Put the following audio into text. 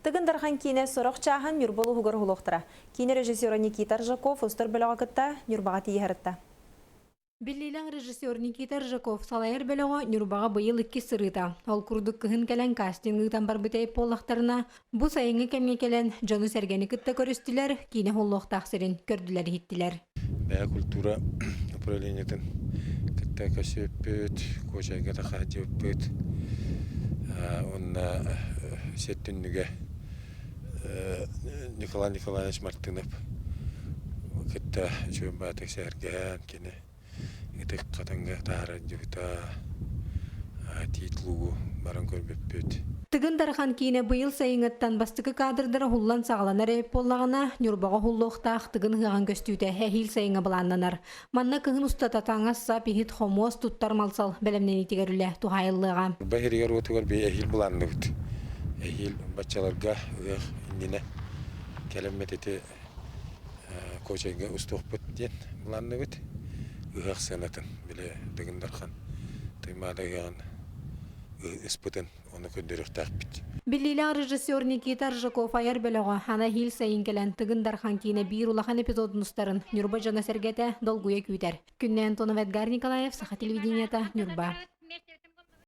Тыгын Дархан киинэ сорох чааһын Ньурба улууһугар уһулуохтара. Киинэ режиссера Никита Ржаков устар бөлөҕө кытта Ньурбаҕа тиийэ сырытта. Биллиилээх режиссер Никита Ржаков салайар бөлөҕө Ньурбаҕа быйыл иккис сырыыта. Ол курдук кыһын кэлэн кастинг ыытан барбыт эбит буоллахтарына, бу сайыҥҥы кэмҥэ кэлэн дьону-сэргэни кытта көрүстүлэр, киинэ уһуллуохтаах сирин көрдүлэр-иһиттилэр. Бэйэ культура управлениетын кытта көрсүбүппүт, Куочайга да хаадьыбыппыт уонна сир түннүгэ Николай Николаевич Мартынов кытта үчүгэй баатык сэһэргэһэн кини ытык хатыҥҥа таһаарар дьыбыта тиит луугу баран көрбүппүт. Тыгын Дархан киинэ быйыл сайыҥҥыттан бастакы кадрдара уһуллан саҕаланар эбит буоллаҕына, Ньурбаҕа уһуллуохтаах Тыгын ыһыаҕын көстүүтэ эһиил сайыҥҥа былааннанар. Манна кыһын устата таҥас-сап, иһит-хомуос туттар мал-сал бэлэмнэниитигэр үлэ туһаайыллыаҕа. Ньурба иһиригэр-уотугар бэйэ эһиил былаанныбыт. Эһиил баччаларга ыһыах иннинэ кэлэммит ити Куочайга устуохпут диэн былаанныбыт. Ыһыах сыанатын, били Дыгын Дархан Туймаада ыһыаҕын ыспытын ону көрдөрүөхтээхпит. Биллиилээх режиссер Никита Ржаков айар бөлөҕө аны эһиил сайын кэлэн Тыгын Дархан киинэ биир улахан эпизодун устарын Ньурба дьоно-сэргэтэ долгуйа күүтэр. Күннэй Антонов, Эдгар Николаев, Саха телевидениета, Ньурба.